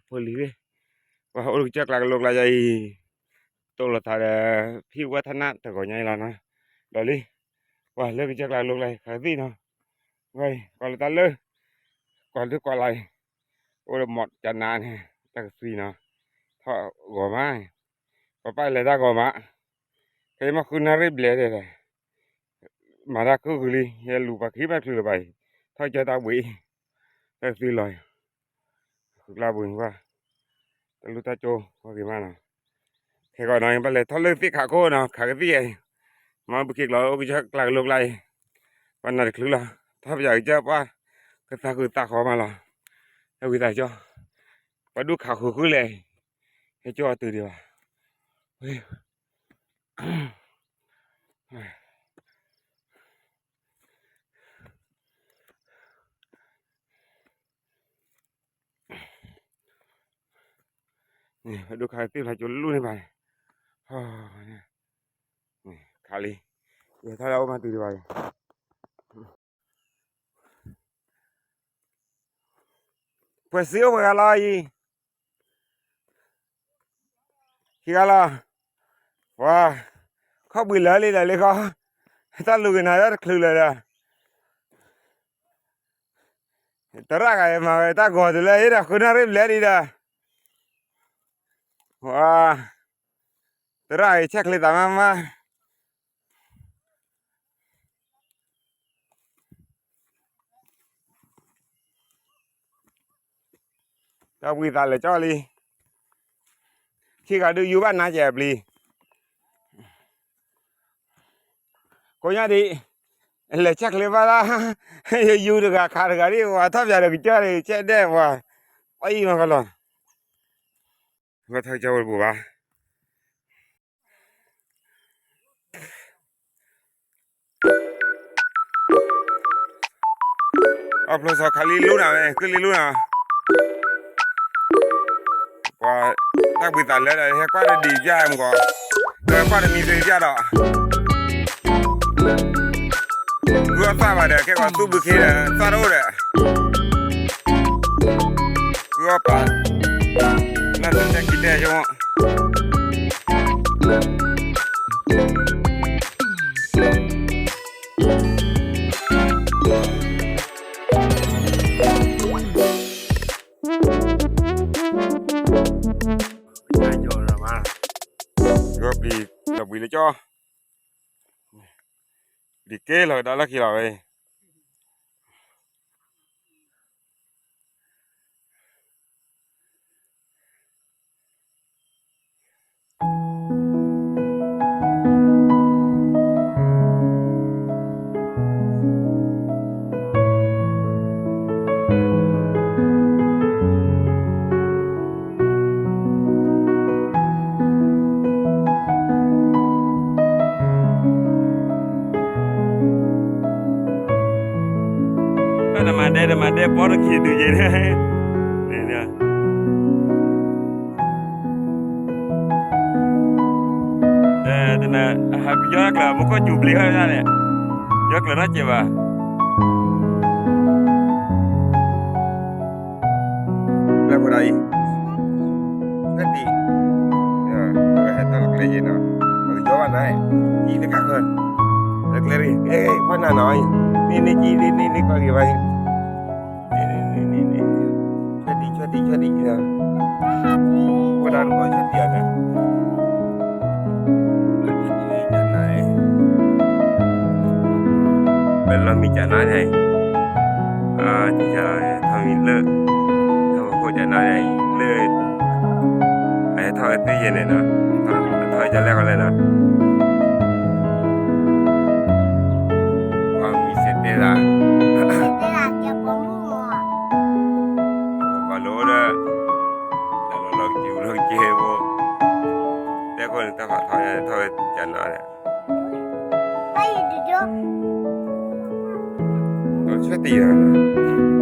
ဖိလံၤသ့ၣ်, ပှၤအိၣ်လၢကစၢၢ်ကျါကလိကျါယၤအံၤ, တိၢ်လိာ်သးဒီး ဖံဝဲထနၢ်တဂီၤညါအံၤလီၤနီၤ, ဒီးလံ, ပှၤလၢကစၢၢ်ကျါကလိကျါအံၤ ဃးသံနီၤ, ဝဲအံၤ ကွၢ်လၢတၢ်လၢ, ကွၢ်လၢကွၢ်လၢ်အံၤ, အိၣ်ဒီးမီၢ်ကနါန့ၣ် တၢ်ကသွံနီၤ, ထီၣ်ဂီၤမး, ပပၢ်လဲၤတၢ်ဂီၤမး, ခဲအံၤမ့ၢ်ဃုနၣ်ရံၣ်ဘျဲၣ်ဒီး မၤတၢ်ခိၣ်ဃုာ်လံ, ယလူၤပှၤခံဘၣ်ချုးလၢၤဘၣ်အံၤ, ထီၣ်ကၢတၢ်ဘှံး, တၢ်ကသွံလီၤအံၤ, ဃုကျါပူၤန့ၣ်ဘၣ်, တၢ်လူၢ်တၢ်ကၠိ ဝဲဂ့ၤမးနီၤ, ခဲကီးနီၤ ဘၣ်လဲၤထီၣ်လၢသ့ၣ်ခးခိၣ်နီၤ ခးကသံၣ်အံၤ, မ့ၢ်ပက့ၤကျီးအိၣ်ကစၢၢ်ကျါကလိကျါအံၤ, ပှၤနၢ်တချုးလီၤ ထီၣ်ပယီၤကစၢၢ်ပှၢ်, ကသးဃုာ်သးဃီမးလီၤ, ဟဲဝံသးကၠီ, ပှၤဒူၣ်ခးဃုာ်ဃုာ်လဲၣ်, ဟဲကၠီအတုၤဒံးဘၣ် ဒိၣ်ခါသ့ၣ်ဖျါကၠိလူၢ်န့ၣ်ဘၣ်, ခါလံ, ယဲထီၣ်လၢအိၣ်မးတုၤဒံးဘၣ်အံၤ, ပှဲၤစံအိၣ်ပှဲၤဂၤလီၤအံၤ ခံဂၤလီၤ, ပှၤ, ခီၣ်ဘှံးလၢာ်လံဒီးလ့ခီ, တၢ်လူၤက့ၤနၤတၢ်တချုးလၢာ်ဒီး, တရၣ်ဂၤမၤဝဲတၢ်ဂီၤတုၤလၢအံၤဒီး ဃုနၣ်ရံၣ်ဘျဲၣ်လံဒီး, ပှၤ, တရၣ်ဂၤဆဲးချ့သးမးမး တၢ်ဝံသးလဲၤကၠီလံ, ခံဂၤဒုးယူဘၣ်နါကဲးအပျံၤ, ကိးညါဒံး, လဲၤဆဲးချ့ဘၣ်လၢ, ယယူတဂၤခးတဂၤဒ် ပှၤထီၣ်ပၠးဒီးကစၢၢ်န့ၣ် ဆဲးဒဲးပှၤ, ပှၤအံၤမၤကလီၤ, ဘၣ်ထီၣ်ကၠီဝဲတပူၤဘၣ် အဖျိစီၤခးလံလူနၤဝဲ ကုၢ်လံလူနၤ, ပှၤ, တၢ်ဘှံးသးလၢဒီး ဟဲကွၢ်တဒံးပျၢ်မၢ်ကီး, ဟဲကွၢ်တမံၤသ့ပျၢ်ဒီး, ဂုၢ်အီၣ်သၣ်ဘၣ်ဒီး ကဲကီးသူၣ်ဘုခ့ဒီး သၣ်တအိၣ်ဒီး ဂုၢ်အီၣ်ပာ်, နၢ်တတဲခံတဲဆိ, ပျံၤလီၤဘှံးလၢကၠီ, ပျံၤက့ၤလီၤကဒါလၢခံလီၤဝဲ တၢ်တမၤဒဲးတမၤဒဲး ပီတခံဒုးက့ၤန့ၣ်, တနၤ, ဟးကယီကျၢၤ မူခိၣ်စူၤဘျံးဃီန့ၣ်, ယီကျၢၤထီၣ်စဲးဘၣ် လၢဖိဒၣ်အံၤ, ဖဲတံၢ်, ဟဲတၢ်လီၤကျဲယဲနီၤ, ပကယီဘၣ်နၤ, တံၢ်တကးဃၢ, လၢကျဲရံၣ်, ဖီနၤနီၤ, န့ၣ်န့ၣ်ကံ, န့ၣ်န့ၣ်န့ၣ်ကီၢ်ဂ့ၤဘၣ်, န့ၣ်န့ၣ်န့ၣ်န့ၣ်, ဆွဲတံၢ်ဆွဲတံၢ်ဆွဲတံၢ်, ဖိဒၣ်တဘီဆွဲတံၢ်အီၤန့ၣ် ပလီၤမံၤကၠးနါန့ၣ်, ထီၣ်မံၤလၢ, ထီၣ်မံၤခိၣ်ကၠးနါန့ၣ်, လၢ, အဟဲထီၣ်ဝဲသ့ၣ်ယဲၢ်န့ၣ်နီၤ, ထီၣ်ဝဲကၠီလဲၣ်ဃီလဲၣ်နီၤ, ပှၤမံၤစဲးတဲဒၣ်, ပှၤလိၣ်ဒီး, တၢ်လီၤလီၤကစံးလီၤကစ့ဖိ, တဲခိၣ်န့ၣ်တၢ်ဖးထီ ထီၣ်ဝဲကၠးနါန့ၣ် ဆွဲတံၢ်လီၤ,